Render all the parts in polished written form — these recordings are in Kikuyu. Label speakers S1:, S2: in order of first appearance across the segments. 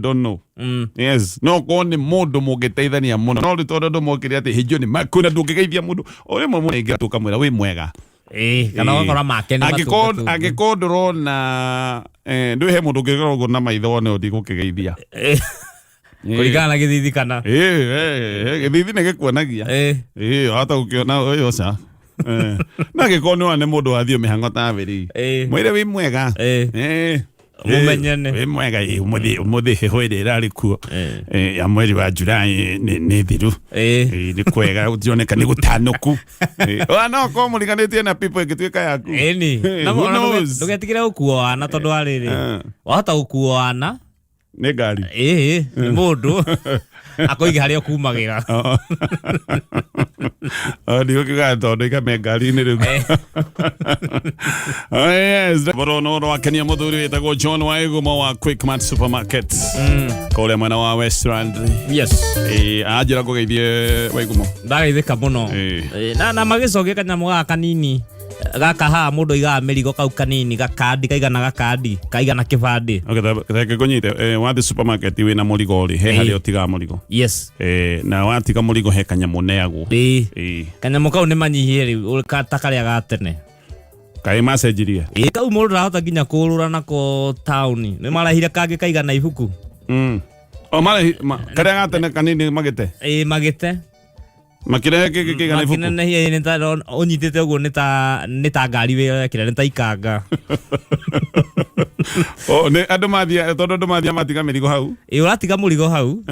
S1: don't know. Yes, no korwo nĩ mũndũ mũngĩteithania mũno, no rĩu tondũ andũ mokire atĩ hĩnjo nĩ kwĩna ndũngĩgeithia mũndũ o rĩmwe mũraingĩra tũkamwĩra wĩ mwega.
S2: Ĩĩ, kana ũgakora make nĩ
S1: Angĩkorwo
S2: matungatungu.
S1: angĩkorwo ndũrona ndwĩ he mũndũ ũngĩkorwo ũguo na maitho wone ũthiĩ gũkĩgeithia.
S2: Kũringana na gĩthithi kana.
S1: Ĩĩ, gĩthithi nĩ gĩkuonagia. Ĩĩ, wahota gũkĩona ũyũ ũca. Na angĩkorwo nĩ wona nĩ mũndũ wathiĩ mĩhang'o ta rĩ, mwĩre wĩ mwega.
S2: Mũmenyane.
S1: Wĩ mwega, ĩĩ, ũmũthĩ ũmũthĩ heho ĩrĩa ĩrarĩ kuo ya mweri wa Julai nĩ thiru. Ĩĩ, nĩ kwega gũtioneka nĩ gũtanũku. Ĩĩ, no korwo mũriganĩtie na people ĩngĩtuĩka yaku.
S2: Ĩni.
S1: Eh, who knows?
S2: Ndũgetigĩre gũkuo wana tondũ wa rĩrĩ, wahota gũkuo wana
S1: Nĩ ngari.
S2: Ĩĩ, nĩ mũndũ akũige harĩa ũkumagĩra.
S1: Oh, ndigũkiuga tondũ ikame ngari-inĩ rĩu. Oh, yes. Boro no rwakenia mũthuri wĩtagwo John Waigũma wa Quickmart Supermarket kũrĩa mwena wa Westland. Ĩĩ, anjĩra ngũgeithie Waigũma.
S2: Ndageithĩka mũno. Na magĩcokia kanyamũ gaka kanini gaka haha mũndũ aigaga mĩrigo, kau kanini gakandi kaigana gakandi kaigana kĩbandĩ.
S1: Okay, reke ngũnyite. Wathiĩ supermarket wĩna mũrigo rĩ, he harĩa ũtigaga mũrigo. Na watiga mũrigo he kanyamũ neagwo.
S2: Kanyamũ kau nĩ manyihie rĩu ta karĩa ga tene.
S1: Kaĩ macenjirie?
S2: Ĩĩ, kau mũndũ ndahota nginya kũrũra nako taũni, nĩ marehire kangĩ kaigana ibuku.
S1: O marehi karĩa ga tene kanini magĩte?
S2: Ĩĩ, magĩte.
S1: Makirehe kĩngĩ kĩigana ibuku.
S2: Makĩnenehia, nĩ ta ũnyitĩte ũguo, nĩ ta ngari wĩrekĩra, nĩ ta ikanga.
S1: O, nĩ andũ mathiĩ, tondũ andũ mathiĩ matiga mĩrigo hau.
S2: Ĩĩ, ũratiga mũrigo hau,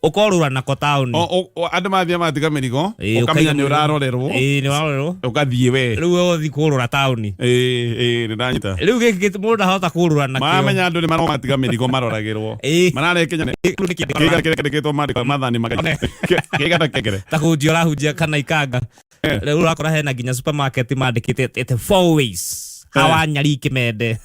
S2: ũkorũra nako taũni.
S1: O, andũ mathiĩ matiga mĩrigo,
S2: Ĩĩ,
S1: ũkamenya
S2: ũkaiga
S1: nĩ
S2: mũrigo.
S1: ũrarorerwo.
S2: Ĩĩ, nĩ ũrarorerwo.
S1: Ũgathiĩ we.
S2: Rĩu we ũthiĩ kũrũra taũni.
S1: Ĩĩ, nĩ ndanyita.
S2: Rĩu gĩkĩ mũndũ ndahota kũrũra nakĩo.
S1: Mamenya andũ nĩ maromatiga mĩrigo maroragĩrwo. Mararehe kĩgana kĩrĩa kĩandĩkĩtwo mandĩko mathani kĩgana kengere.
S2: Ta kũhunjia ũrahunjia kana ikanga. Rĩu ũrakora hena nginya supermarket mandĩkĩte atĩ four ways hawa nyari kĩmende.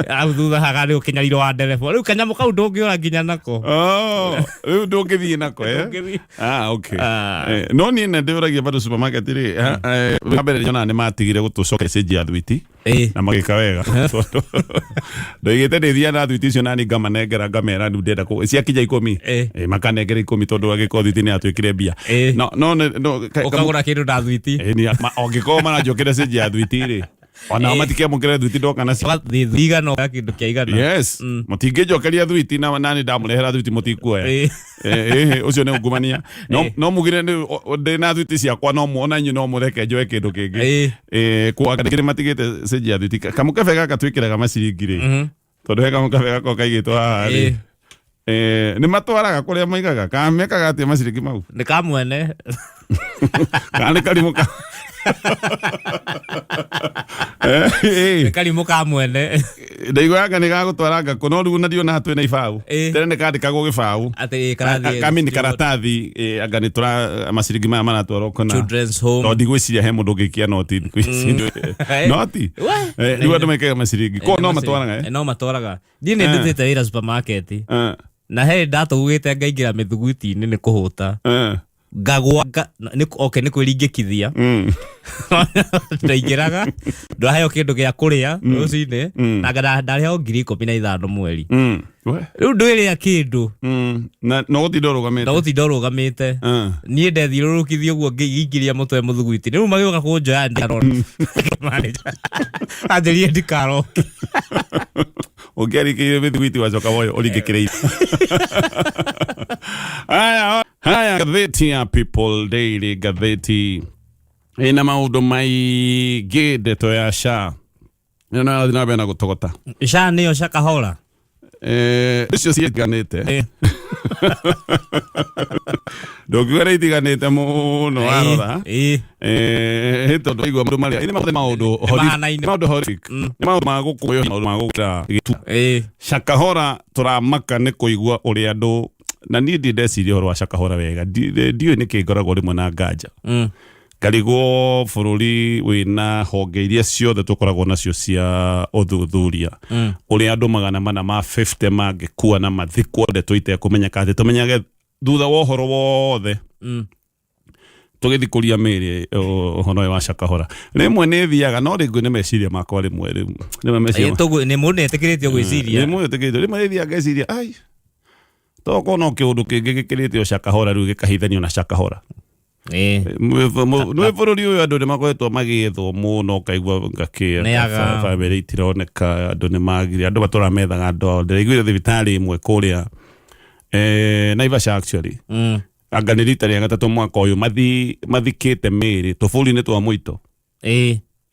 S2: Hau thutha haga nĩ ũkĩnyariro wa ndereba. Rĩu kanyamũ kau ndũngĩũra nginya nako.
S1: Oh, rĩu ndũngĩthiĩ nako, eh?
S2: Ndũngĩthiĩ.
S1: Ah, okay.
S2: Ah.
S1: No niĩ nĩ ndĩũragia bado supermarket rĩ, wa mbere nyonaga nĩ matigire gũtũcokeria cĩnji ya thwiti na magĩka wega, tondũ ndoigĩte ndĩthiaga na thwiti icio nani ngamanengera ngamera rĩu ndĩrenda ciakinya 10. Makanengera 10 tondũ angĩkorwo thwiti nĩ yatuĩkire mbia. No no no
S2: Ũkagũra kĩndũ na thwiti.
S1: Angĩkorwo maranjokera cĩnji ya thwiti rĩ, onao matikĩamũkĩre thwiti ndoka nacio.
S2: Ũgathiĩ igana ũkoya kĩndũ kĩa 100.
S1: Yes, mũtingĩnjokeria thwiti na nani ndamũrehera thwiti mũtikuoya. Ũcio nĩ ungumania. No no mugire ndĩ na thwiti ciakwa, no ona inyuĩ no mũreke njoe kĩndũ kĩngĩ. Kwa kĩrĩ matigĩte cĩnji ya thwiti, kamũkebe gaka twĩkĩraga maciringi rĩ, tondũ he kamũkebe gako kaigĩtwo haha rĩ, nĩ matwaraga kũrĩa maigaga kana mekaga atĩa maciringi mau?
S2: Nĩ ka mwene.
S1: Kana nĩ karimũ ka
S2: Nĩ karimũ ka mwene.
S1: Ndaiguaga nĩ gagũtwara ngakũ, no rĩu na ndionaga twĩna ibaũ. Tene nĩ kandĩkagwo gĩbaũ.
S2: Atĩ karathiĩ
S1: Kamini karatathi, anga nĩ tũra maciringi maya maratwarwo kũna
S2: Children's home.
S1: Tondũ ndigwĩciria he mũndũ ũngĩikia noti thikũ ici. Noti. Rĩu andũ maikaga maciringi ko no matwaraga, eh?
S2: No matwaraga. Niĩ nĩ ndutĩte wĩra supermarket na he ndatũgũgĩte ngaingĩra mĩthuguiti-inĩ nĩ kũhũta, ngagwa nĩ okay, nĩ kwĩringĩkithia. Ndaingĩraga ndaheo kĩndũ gĩa kũrĩa rũcinĩ na ndarĩheo 15,000 mweri.
S1: We.
S2: Rĩu ndwĩrĩa kĩndũ.
S1: Na no gũtinda ũrũgamĩte.
S2: Na gũtinda ũrũgamĩte. Niĩ ndethiũrũrũkithia ũguo ngĩingĩria mũtwe mũthuguiti, rĩu magĩũka kũnjoya ndarora manager anjĩrire ndikaroke.
S1: Ũngĩarikĩire mĩthiguiti wacoka woyo ũringĩkĩrĩire. Haya haya, ngathĩti ya People Daily, ngathĩti ĩna maũndũ maingĩ, ndeto ya SHA ĩno no yarathiĩ na mbere na gũtogota.
S2: SHA nĩyo Shakahola.
S1: Icio ciĩtiganĩte, ndũngiuga nĩ itiganĩte mũno warora. Tondũ waigua maũndũ marĩa nĩ maũndũ
S2: Mahanaine.
S1: Maũndũ horrific, nĩ maũndũ ma gũkũyũ, maũndũ ma gũkĩra gĩtu. Shakahola tũramaka nĩ kũigua ũrĩa andũ, na niĩ ndirĩ ndeciria ũhoro wa Shakahola wega. Ndiũĩ nĩkĩ ngoragwo rĩmwe na nganja ngarigwo bũrũri wĩna honge iria ciothe tũkoragwo nacio cia ũthuthuria, ũrĩa andũ 450 mangĩkua na mathikwo ndeto itekũmenyeka, atĩ tũmenyage thutha wa ũhoro wothe. Tũgĩthikũria mĩĩrĩ ũhoro ũyũ wa Shakahola, rĩmwe nĩ thiaga, no rĩngĩ nĩ meciria makwa, rĩmwe rĩu rĩmwe meciria
S2: Nĩ mũndũ nĩetĩkĩrĩtio gwĩciria.
S1: Nĩ mũndũ etĩkĩrĩtio. Rĩmwe nĩ thiaga ngeciria, ai, tokorwo no kĩũndũ kĩngĩ gĩkĩrĩte o Shakahola rĩu gĩkahithanio na Shakahola. Nĩ bũrũri ũyũ andũ nĩ makoretwo magĩethwo mũno, ũkaigua ngakĩa
S2: Nĩ aga.
S1: Bamĩrĩ itironeka, andũ nĩ magire, andũ matũra methaga andũ ao. Ndĩraiguire thibitarĩ ĩmwe kũrĩa Naivasha actually, anga nĩ rita rĩa gatatũ mwaka ũyũ mathikĩte mĩĩrĩ tũbũri-inĩ twa mũito.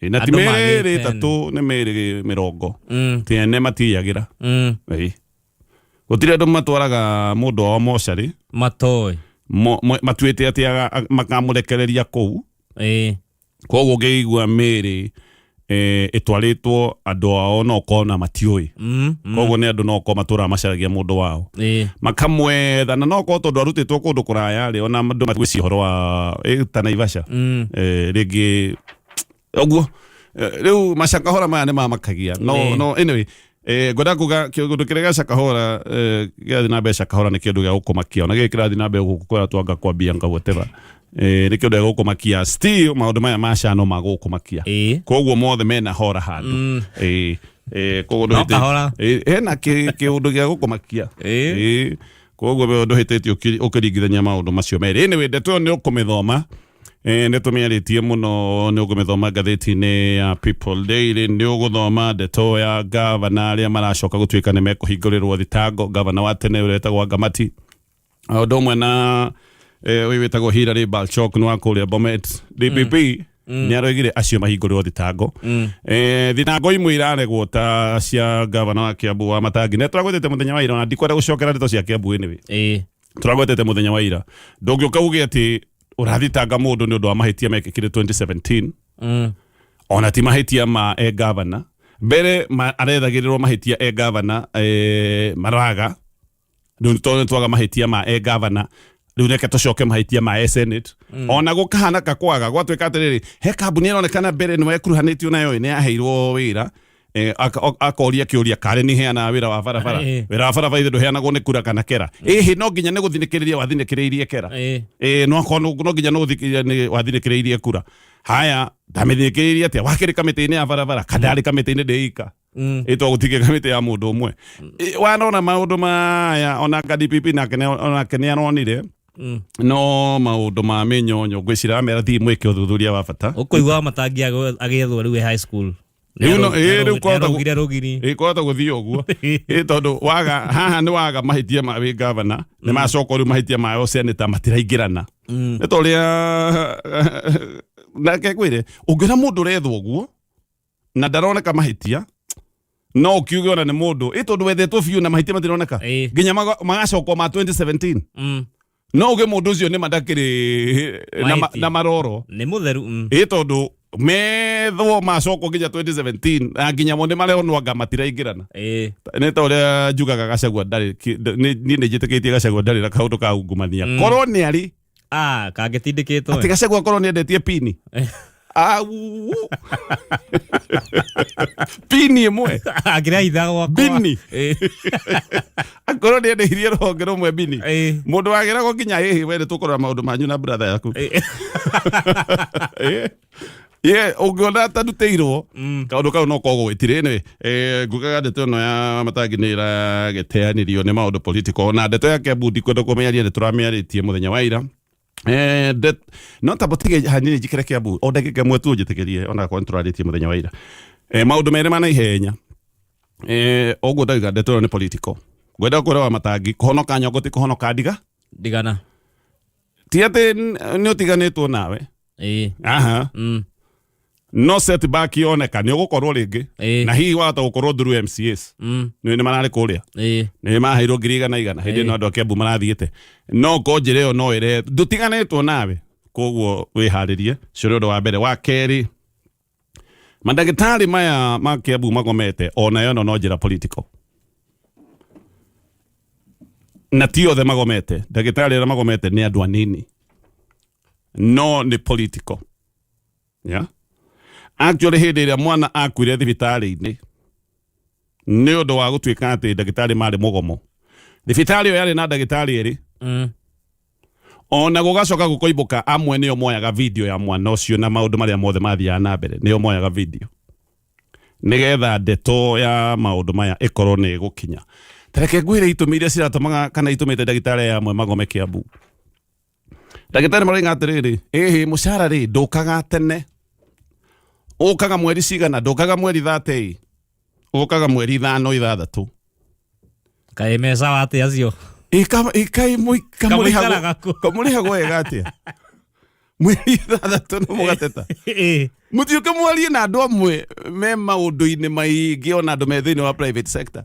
S1: Na ti
S2: Andũ
S1: mĩĩrĩ
S2: magĩte
S1: ĩtatũ, nĩ mĩĩrĩ 20. Ti ene matiyagĩra. Gũtirĩ andũ matwaraga mũndũ wao mocarĩ.
S2: Matoĩ.
S1: Matuĩte atĩ makamũrekereria kũu. Koguo ũngĩigua mĩĩrĩ ĩtwarĩtwo andũ ao no ũkorwo na matiũĩ. Koguo nĩ andũ no ũkorwo matũraga macaragia mũndũ wao, makamwetha, na no ũkorwo tondũ arutĩtwo kũndũ kũraya rĩ, ona andũ matigwĩciria ũhoro wa ta Naivasha. Rĩngĩ ũguo. Rĩu macakahora maya nĩ mamakagia, no no anyway, ngwenda kuga kĩũndũ kĩrĩa gĩa Shakahola, kĩrathiĩ na mbere Shakahola nĩ kĩndũ gĩa gũkũmakia, ona gĩkĩ kĩrathiĩ na mbere gũkũ kũrĩa twanga kwambia nga whatever, nĩ kĩndũ gĩa gũkũmakia. Still maũndũ maya ma Sha no magũkũmakia. Koguo mothe mena hora handũ. Koguo
S2: No kahora.
S1: Hena kĩũndũ gĩa gũkũmakia. Koguo we ndũhĩtĩtie ũkĩringithania maũndũ macio merĩ. Anyway, ndeto ĩyo nĩ ũkũmĩthoma. Nĩ tũmĩarĩtie mũno, nĩ ũkũmĩthoma ngathĩti-inĩ ya People Daily. Nĩ ũgũthoma ndeto ya gavana arĩa maracoka gũtuĩka nĩ mekũhingũrĩrwo thitango, gavana wa tene ũrĩa wĩtagwo Wangamati, o ũndũ ũmwe na ũyũ wĩtagwo Hilary Barchok, nĩ wa kũrĩa Bomet. DPP nĩ aroigire acio mahingũrĩrwo thitango. Thitango imwe iraregwo ta cia gavana wa Kiambu wa Matangi, nĩ tũragwetete mũthenya wa ira, na ndikwenda gũcokera ndeto cia Kiambu. Anyway, tũragwetete mũthenya wa ira, ndũngĩũka uge atĩ ũrathitanga mũndũ nĩ ũndũ wa mahĩtia mekĩkire 2017, ona ti mahĩtia ma e gavana mbere arethagĩrĩrwo mahĩtia e gavana, maraga rĩu tondũ nĩ twaga mahĩtia ma e gavana, rĩu reke tũcoke mahĩtia ma e senate. Ona gũkahana ka kwaga gwatuĩka atĩrĩrĩ, he kambuni ĩronekana mbere nĩ wekuruhanĩtio nayo, nĩ yaheirwo wĩra, akoria kĩũria karĩ nĩ heanaga wĩra wa barabara. Wĩra wa barabara ithe ndũheanagwo nĩ kura kana kera? Ĩhĩ, no nginya nĩ gũthinĩkĩrĩria wathinĩkĩrĩirie kera? No akorwo no nginya nĩ gũthikĩrĩria nĩ wathinĩkĩrĩirie kura. Haya, ndamĩthinĩkĩrĩirie atĩa? Wakĩrĩ kamĩtĩ-inĩ ya barabara kandarĩ kamĩtĩ-inĩ ndĩika? Ĩtwa gũtikĩ kamĩtĩ ya mũndũ ũmwe. Wanona maũndũ maya, ona ka DPP nake onake nĩ aronire no maũndũ ma mĩnyonyo, ngwĩciria amera thiĩ mwĩke ũthuthuria wa bata.
S2: Ũkũigua Matangi agĩethwo rĩu e high school.
S1: Rĩu rĩu
S2: Nĩarũgire rũgiri.
S1: Kwahota gũthiĩ ũguo, tondũ waga haha nĩ waga mahĩtia ma wĩ gavana, nĩ macoka rĩu mahĩtia mayo senator matiraingĩrana. Nĩ ta ũrĩa nake ngwĩre, ũngĩona mũndũ ũrethwo ũguo na ndaroneka mahĩtia, no ũkiuge ona nĩ mũndũ tondũ wethetwo biũ na mahĩtia matironeka, nginya magacokwo ma 2017, no uge mũndũ ũcio nĩ mandakĩrĩ na
S2: Mahĩtia.
S1: na maroro.
S2: Nĩ mũtheru.
S1: Tondũ methwo macokwo nginya 2017 na nginya mo nĩ maronwo anga matiraingĩrana. Nĩ ta ũrĩa njugaga Gachagua ndarĩ niĩ nĩ njĩtĩkĩtie Gachagua ndarĩ na kaũndũ ka ungumania, korwo nĩ arĩ
S2: Ah, kangĩtindĩkĩtwo.
S1: Atĩ Gachagua korwo nĩ endetie pini au pini ĩmwe.
S2: Angĩrahitha gwakwa.
S1: Bini. Akorwo nĩ endeirie rũhonge rũmwe bini, mũndũ wagĩragwo nginya ĩhĩ, we nĩ tũkũrora maũndũ manyu na brother yaku. Ye ũngĩona atarutĩirwo kaũndũ kau no koguo gũtirĩ. Anyway, ngugaga ndeto ĩno ya Matangi nĩ ĩragĩteanĩrio nĩ maũndũ political, na ndeto ya Kiambu ndikwenda kũmĩaria, nĩ tũramĩarĩtie mũthenya wa ira. No tamba tige hanini njikare Kiambu o ndagĩka ĩmwe tu, njĩtĩkĩrie, ona akorwo nĩ tũrarĩtie mũthenya wa ira. Maũndũ merĩ ma naihenya. Ũguo ndauga ndeto ĩyo nĩ political. Ngwenda kwĩra wa Matangi, kũhonoka nyongo ti kũhonoka ndiga.
S2: Ndigana.
S1: Ti atĩ nĩ ũtiganĩtwo nawe. Aha. No setback yoneka nĩ ũgũkorwo rĩngĩ, na hihi wahota gũkorwo through MCAs. Nĩ mararĩ kũrĩa, nĩ maheirwo ngiri igana igana hĩndĩ ĩno andũ a Kiambu marathiĩte, no ko njĩra ĩyo no ĩre ndũtiganĩtwo nawe, koguo wĩharĩrie. Ũcio nĩ ũndũ wa mbere. Wa kerĩ, mandagĩtarĩ maya ma Kiambu magomete, ona ĩno no njĩra political, na ti othe magomete. Ndagĩtarĩ arĩa magomete nĩ andũ anini, no nĩ political, yeah? Actually, hĩndĩ ĩrĩa mwana akuire thibitarĩ-inĩ nĩ ũndũ wa gũtuĩka atĩ ndagĩtarĩ marĩ mũgomo, thibitarĩ ĩyo yarĩ na ndagĩtarĩ erĩ. Ona gũgacoka gũkoimbũka amwe nĩo moyaga video ya mwana ũcio na maũndũ marĩa mothe mathiaga na mbere, nĩo moyaga video nĩgetha ndeto ya maũndũ maya ĩkorwo nĩ ĩgũkinya. Tareke ngwĩre itũmi iria ciratũmaga kana itũmĩte ndagĩtarĩ aya amwe magome Kiambu. Ndagĩtarĩ maroiga atĩrĩrĩ, ĩhĩ mũcara rĩ ndũkaga tene, ũkaga mweri cigana? Ndũkaga mweri 30, ũkaga mweri 5, 6.
S2: Kaĩ me sawa atĩa acio?
S1: Ĩkai
S2: Kamũikaraga kũ?
S1: Kamũrĩhagwo wega atĩa mweri 6 nĩ mũgateta? Mũthiũke mwarie na andũ amwe me maũndũ-inĩ maingĩ, ona andũ me thĩinĩ wa private sector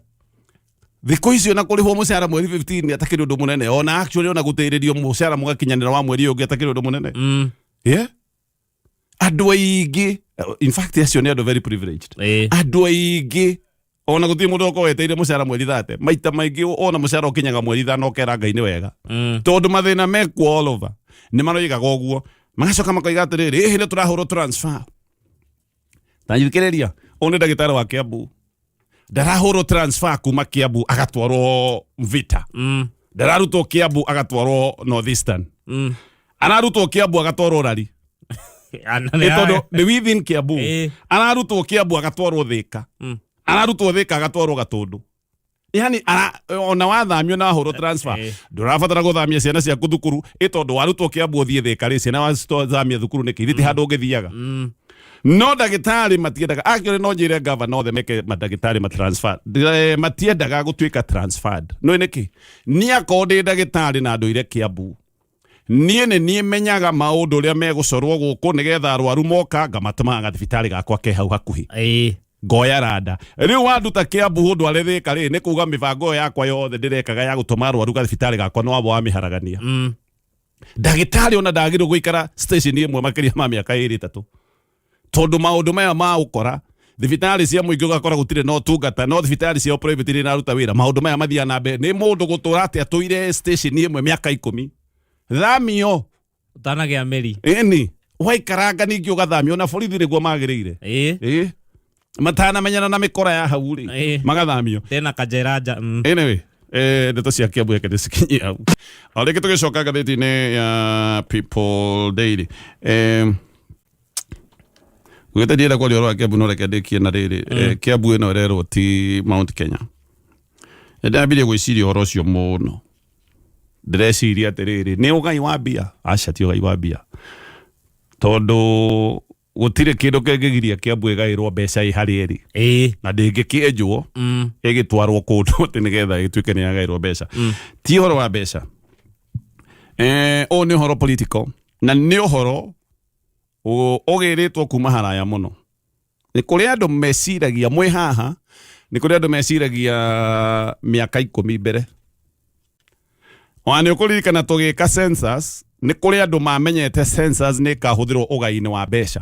S1: thikũ icio, na kũrĩhwo mũcara mweri 15 atakĩrĩ ũndũ mũnene, ona actually ona gũtĩrĩrio mũcara mũgakinyanĩra wa mweri ũyũ ũngĩ atakĩrĩ ũndũ mũnene. Yeah? Andũ aingĩ, in fact acio nĩ andũ very privileged. Andũ aingĩ ona gũtirĩ mũndũ ũkorwo wetereire mũcara mweri 30. Maita maingĩ ona mũcara ũkinyaga mweri 5 ũkera Ngai nĩ wega, tondũ mathĩna mekuo all over. Nĩ maroigaga ũguo, magacoka makoiga atĩrĩrĩ, ĩhĩ nĩ tũrahũrwo transfer. Ta thikĩrĩria, ũyũ nĩ ndagĩtarĩ wa Kiambu, ndarahũrwo transfer kuma Kiambu agatwarwo Mvita, ndararutwo Kiambu agatwarwo Northeastern, ararutwo Kiambu agatwarwo Rari.
S2: Ana
S1: Ĩ tondũ nĩ within Kiambu. Ararutwo Kiambu agatwarwo Thika, ararutwo Thika agatwarwo Gatũndũ. Yani ara, ona wathamio na wahũrwo transfer, ndũrabatara gũthamia ciana ciaku thukuru, ĩ tondũ warutwo Kiambu ũthiĩ Thika rĩ, ciana wacithamia thukuru nĩkĩ? Ithe ti handũ ũngĩthiaga. No ndagĩtarĩ matiendaga. Actually no njĩre gavana othe meke mandagĩtarĩ ma transfer. Matiendaga gũtuĩka transferred. No nĩkĩ? Niĩ akorwo ndĩ ndagĩtarĩ na ndũire Kiambu, niĩ nĩ niĩ menyaga maũndũ ũrĩa megũcorwo gũkũ nĩgetha arwaru moka ngamatũmaga gathibitarĩ gakwa ke hau hakuhĩ, ngoya randa. Rĩu wanduta Kiambu ũndware Thĩka rĩ, nĩ kuga mĩbango ĩyo yakwa yothe ndĩrekaga ya gũtũma arwaru gathibitarĩ gakwa no wamba wamĩharagania. Ndagĩtarĩ ona ndagĩrĩirwo gũikara station ĩmwe makĩria ma mĩaka 2, 3, tondũ maũndũ maya ma ũkora thibitarĩ cia mũingĩ ũgakora gũtirĩ na ũtungata, no thibitarĩ cia private irĩ iraruta wĩra. Maũndũ maya mathiaga na mbere. Nĩ mũndũ gũtũra atĩ atũire station ĩmwe mĩaka 10? Thamio.
S2: Ũtanagĩa mĩri.
S1: Ĩni waikaranga ningĩ ũgathamio. Na borithi nĩguo magĩrĩire. Ĩ matanamenyana na mĩkora ya hau rĩ, magathamio.
S2: Tena kajera nja.
S1: Anyway, ndeto cia Kiambu reke ndĩcikinyie hau. O rĩngĩ tũgĩcoka ngathĩti-inĩ ya People Daily, gũgĩte ndienda kwaria ũhoro wa Kiambu, no reke ndĩkie na rĩrĩ. Kiambu ĩno ĩrerwo ti Mount Kenya. Nĩndambirie gwĩciria ũhoro ũcio mũno. Ndĩreciria atĩrĩrĩ, nĩ ũgai wa mbia? Aca, ti ũgai wa mbia, tondũ gũtirĩ kĩndũ kĩngĩgiria Kiambu ĩgaĩrwo mbeca ĩ harĩa ĩrĩ na ndĩngĩkĩenjwo ĩgĩtwarwo kũndũ atĩ nĩgetha ĩtuĩke nĩ yagaĩrwo mbeca. Ti ũhoro wa mbeca. Ũyũ nĩ ũhoro political na nĩ ũhoro ũgĩrĩtwo kuma haraya mũno. Nĩ kũrĩ andũ meciragia mwĩ haha, nĩ kũrĩ andũ meciragia mĩaka 10 mbere. Ona nĩ ũkũririkana tũgĩka census, nĩ kũrĩ andũ mamenyete census nĩ ĩkahũthĩrwo ũgai-inĩ wa mbeca.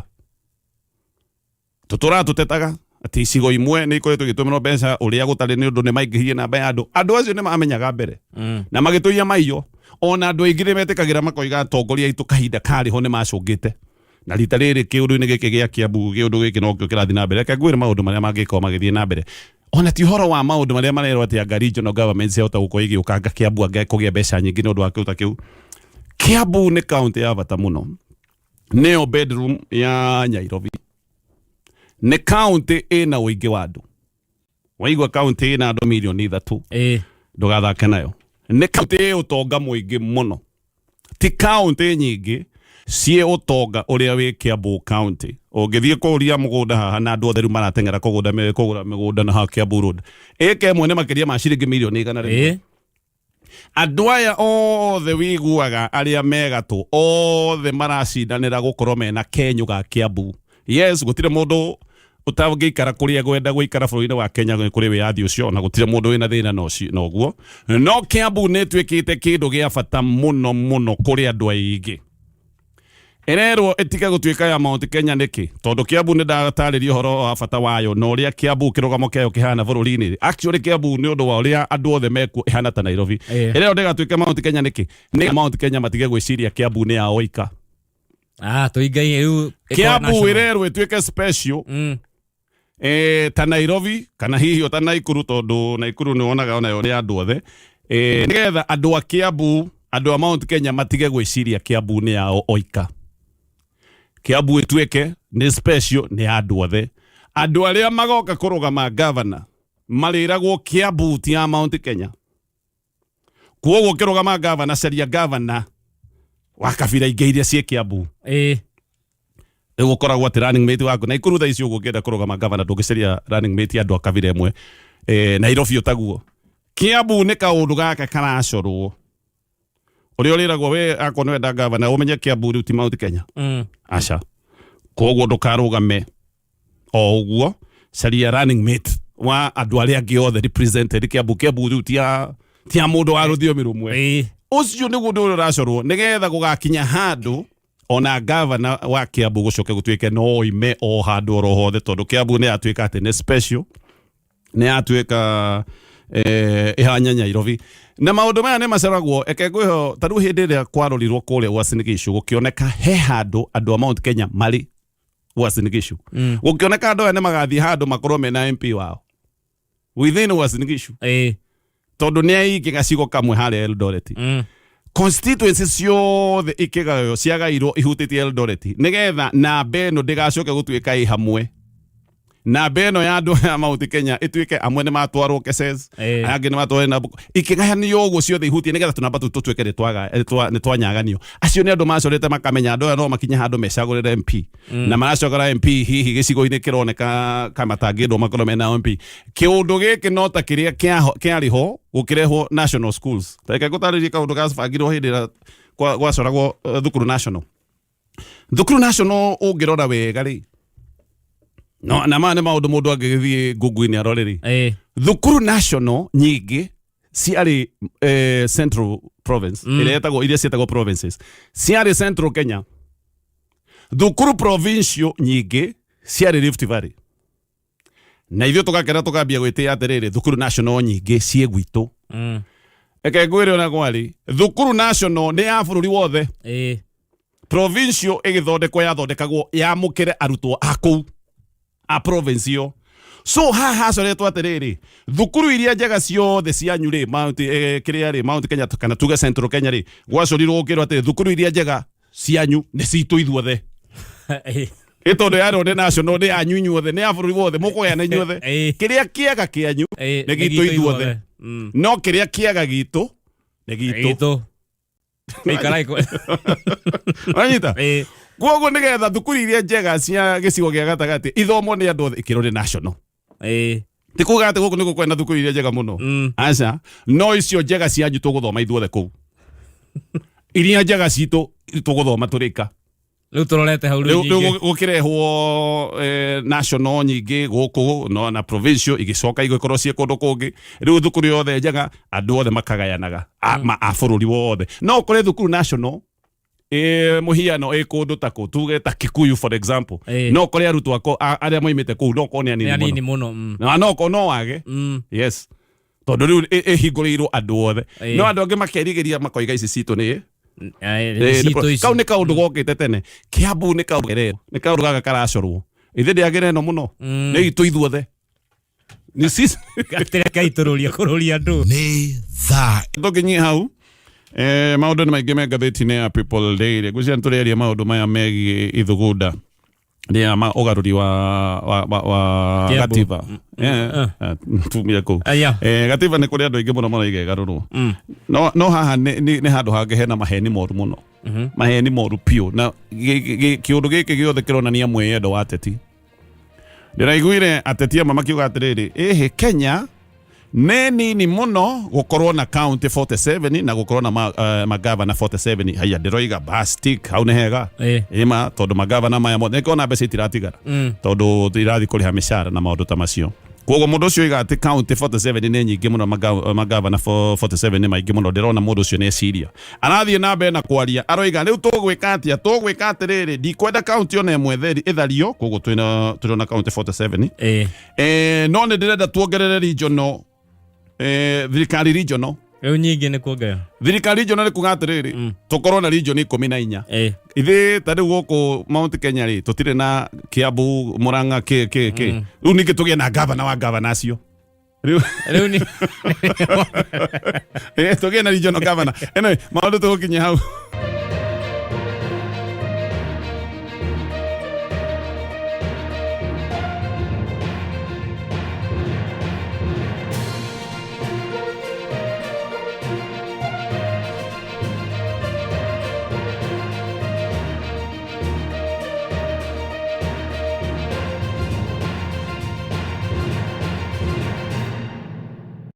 S1: Tũtũraga tũtetaga atĩ icigo imwe nĩ ikoretwo igĩtũmĩrwo mbeca ũrĩa gũtarĩ nĩ ũndũ nĩ maingĩhirie namba ya andũ. Andũ acio nĩ mamenyaga mbere na magĩtũiya maiyo. Ona andũ aingĩ nĩ metĩkagĩra makoiga atongoria aitũ kahinda karĩ ho nĩ macũngĩte. Na rita rĩrĩ kĩũndũ-inĩ gĩkĩ gĩa Kiambu, kĩũndũ gĩkĩ nokĩo kĩrathiĩ na mbere. Reke ngwĩre maũndũ marĩa mangĩkorwo magĩthiĩ na mbere. Ona ti ũhoro wa maũndũ marĩa marerwo atĩ anga regional government ciahota gũkorwo igĩũkanga Kiambu anga kũgĩa mbeca nyingĩ nĩ ũndũ wa kĩndũ ta kĩu. Kiambu nĩ kaũntĩ ya bata mũno, nĩyo bedroom ya Nairobi. Nĩ kaũntĩ ĩna ũingĩ wa andũ. Waigua kaũntĩ ĩna andũ mirioni 3, ndũgathake nayo. Nĩ kaũntĩ ĩ ũtonga mũingĩ mũno. Ti kaũntĩ nyingĩ ciĩ ũtonga ũrĩa wĩ Kiambu County. Ũngĩthiĩ kũria mũgũnda haha, na andũ othe rĩu marateng'era kũgũra mĩgũnda na haha Kiambu Road, ĩka ĩmwe nĩ makĩria ma ciringi mirioni 100. Andũ aya othe wiguaga arĩa megatũ othe maracindanĩra gũkorwo mena kenyũ ga Kiambu. Yes, gũtirĩ mũndũ ũtangĩikara kũrĩa egwenda gũikara bũrũri-inĩ wa Kenya, nĩ kũrĩ wĩyathi ũcio, na gũtirĩ mũndũ wĩna thĩna na ũguo. No Kiambu nĩ ĩtuĩkĩte kĩndũ gĩa bata mũno mũno kũrĩ andũ aingĩ. Ĩrerwo ĩtige gũtuĩka ya Mount Kenya nĩkĩ? Tondũ Kiambu nĩ ndatarĩria ũhoro wa bata wayo na ũrĩa Kiambu kĩrũgamo kĩayo kĩhana bũrũri-inĩ. Actually Kiambu nĩ ũndũ wa ũrĩa andũ othe mekuo ĩhana ta Nairobi. Ĩrerwo ndĩgatuĩke Mount Kenya nĩkĩ? Nĩ Mount Kenya matige gwĩciria Kiambu nĩ yao ika.
S2: Ah, tũingaine rĩu ĩkorwo
S1: Kiambu
S2: national.
S1: ĩrerwo ĩtuĩke special ta Nairobi kana hihi o ta Naikuru, tondũ Naikuru nĩ wonaga onayo nĩ andũ othe, nĩgetha andũ a Kiambu Andũ a Mount Kenya matige gwĩciria Kiambu nĩ yao oika. Kiambu ĩtuĩke nĩ special, nĩ ya andũ othe. Andũ arĩa magoka kũrũgama governor marĩragwo Kiambu ti ya Mount Kenya. Kwoguo ũkĩrũgama governor, caria governor wa kabira ingĩ iria ciĩ Kiambu. Rĩu ũkoragwo atĩ running mate waku Naikuru thaa ici ũguo ũngĩenda kũrũgama gavana ndũngĩcaria running mate andũ a kabira ĩmwe, Nairobi ũtaguo. Kiambu nĩ kaũndũ gaka karacorwo ũrĩa ũrĩragwo we akorwo nĩ wenda gavana ũmenye Kiambu rĩu ti Mount Kenya. Aca, koguo ndũkarũgame o ũguo, caria running mate wa andũ arĩa angĩ othe represented Kiambu. Kiambu rĩu ti ya mũndũ wa rũthiomi rũmwe. Ũcio nĩguo ũndũ ũrĩa ũracorwo nĩgetha gũgakinya handũ ona gavana wa Kiambu gũcoke gũtuĩke no oime o handũ oro hothe, tondũ Kiambu nĩ yatuĩka atĩ nĩ special, nĩ yatuĩka ĩhanya Nairobi na maũndũ maya nĩ macoragwo. Eke ngwĩho ta rĩu hĩndĩ ĩrĩa kwarorirwo kũrĩa Uasin Gishu, gũkĩoneka he handũ andũ a Mount Kenya marĩ Uasin Gishu, gũkĩoneka andũ aya nĩ magathiĩ handũ makorwo mena MP wao within Uasin Gishu, tondũ nĩ aingĩ gacigo kamwe harĩa Eldoret. Constituency ciothe ikĩgaywo ciagairwo ihutĩtie Eldoret nĩgetha namba ĩno ndĩgacoke gũtuĩka ĩ hamwe, namba ĩno ya andũ aya Mount Kenya ĩtuĩke amwe nĩ matwarwo Keses, aya angĩ nĩ matwarwo Nabuk, ikĩgayanio ũguo ciothe ihutie nĩgetha tũnamba tũu tũtuĩke nĩ twanyaganio. Acio nĩ andũ macorete makamenya andũ aya no makinye handũ mecagũrĩre MP, na maracagũra MP hihi gĩcigo-inĩ kĩroneka kama matangĩendwo makorwo mena MP. Kĩũndũ gĩkĩ no ta kĩrĩa kĩarĩ ho gũkĩrehwo national schools. Reke ngũtarĩrie kaũndũ gabangirwo hĩndĩ ĩrĩa gwacoragwo thukuru national. Thukuru national ũngĩrora wega rĩ, no na maya nĩ maũndũ mũndũ angĩgĩthiĩ Google-inĩ arore rĩ, thukuru national nyingĩ ciarĩ Central Province, ĩrĩa ĩtagwo, iria ciĩtagwo provinces, ciarĩ Central Kenya. Thukuru provincial nyingĩ ciarĩ Rift Valley, na ithuĩ tũgakena tũkambia gwĩtĩa atĩrĩrĩ, thukuru national nyingĩ ciĩ gwitũ. Reke ngwĩre ũrĩa kwarĩ, thukuru national nĩ ya bũrũri wothe. Provincial ĩgĩthondekwo yathondekagwo yamũkĩre arutwo a kũu a province ĩyo. So haha hacoretwo atĩrĩrĩ, thukuru iria njega ciothe cianyu rĩ, Mount kĩrĩa rĩ, Mount Kenya kana tuge Central Kenya rĩ, gwacorirwo gũkĩrwo atĩrĩ, thukuru iria njega cianyu nĩ citũ ithuothe. Ĩ tondũ yarwo nĩ national, nĩ yanyu inyuothe, nĩ ya bũrũri wothe, mũkũgayana inyuothe. Kĩrĩa kĩega kĩanyu nĩ gitũ ithuothe, no kĩrĩa kĩega gitũ nĩ gitũ.
S2: Gitũ. Ikara
S1: Wanyita?
S2: Ĩĩ.
S1: Koguo nĩgetha thukuru iria njega cia gĩcigo gĩa gatagatĩ ithomwo nĩ andũ othe, ikĩrwo nĩ national. Ti kuga atĩ gũkũ nĩkuo kwena thukuru iria njega mũno. Aca, no icio njega cianyu tũgũthoma ithuothe kũu, iria njega citũ tũgũthoma tũrĩka.
S2: Rĩu tũrorete hau rĩu
S1: rĩu
S2: nyingĩ.
S1: Gũkĩrehwo national nyingĩ gũkũ no na provincial igĩcoka igĩkorwo ciĩ kũndũ kũngĩ. Rĩu thukuru yothe njega andũ othe makagayanaga a bũrũri wothe. No ũkore thukuru national ĩ mũhiano ĩ kũndũ ta kũ tuge ta Kikuyu, for example, no ũkore arutwo ako arĩa moimĩte kũu no korwo nĩ
S2: Nĩ
S1: anini
S2: anini
S1: mũno.
S2: Mũno.
S1: Na no korwo no wage. Yes, tondũ rĩu ĩhingũrĩirwo andũ othe. No andũ angĩ makerigĩria makoiga ici citũ nĩ
S2: Citũ ici.
S1: Kau nĩ kaũndũ gokĩte tene. Kiambu nĩ kaũndũ gerero, nĩ kaũndũ gaka karacorwo ithe ndĩagĩre ĩno mũno, nĩ itũ ithuothe, nĩ sisi.
S2: Reke itũrũrie kũrũria andũ.
S3: Nĩ thaa
S1: Tũkinyie hau, maũndũ nĩ maingĩ me ngathĩti-inĩ ya People Daily. Ngwĩciria nĩ tũrĩaria maũndũ maya megiĩ ithugunda rĩa ũgarũri wa
S2: Kiambu.
S1: gatiba. Tumire kũu.
S2: Aya.
S1: Gatiba nĩ kũrĩ andũ aingĩ mũno maraiga ĩgarũrwo, no haha nĩ handũ hangĩ hena maheni moru mũno, maheni moru piũ, na kĩũndũ gĩkĩ gĩothe kĩronania mwĩyendo wa ateti. Ndĩraiguire ateti amwe makiuga atĩrĩrĩ, ĩhĩ, Kenya nĩ nini mũno gũkorwo na county 47 na gũkorwo na magavana 47. Haya, ndĩroiga bastik hau nĩ hega. Ĩma tondũ magavana maya mothe nĩkĩona mbeca itiratigara, tondũ irathiĩ kũrĩha mĩcara na maũndũ ta macio. Koguo mũndũ ũcio oiga atĩ county 47 nĩ nyingĩ mũno, magavana 47 nĩ maingĩ mũno, ndĩrona mũndũ ũcio nĩ eciria arathiĩ na mbere na kwaria. Aroiga rĩu tũgwĩka atĩa? Tũgwĩka atĩrĩrĩ, ndikwenda county ona ĩmwe ĩthario, koguo tũrĩ na county 47. No nĩ ndĩrenda tuongerere regional, thirikari regional.
S2: Rĩu nyingĩ nĩ kuongerera.
S1: Thirikari regional nĩ kuga atĩrĩrĩ, tũkorwo na region 14. Ithe ta rĩu gũkũ Mount Kenya rĩ, tũtirĩ na Kiambu, Murang'a, kĩ kĩ kĩ. Rĩu ningĩ tũgĩe na gavana wa gavana acio. Rĩu
S2: Rĩu nĩ
S1: tũgĩe na regional governor. Anyway, maũndũ tũgũkinyia hau.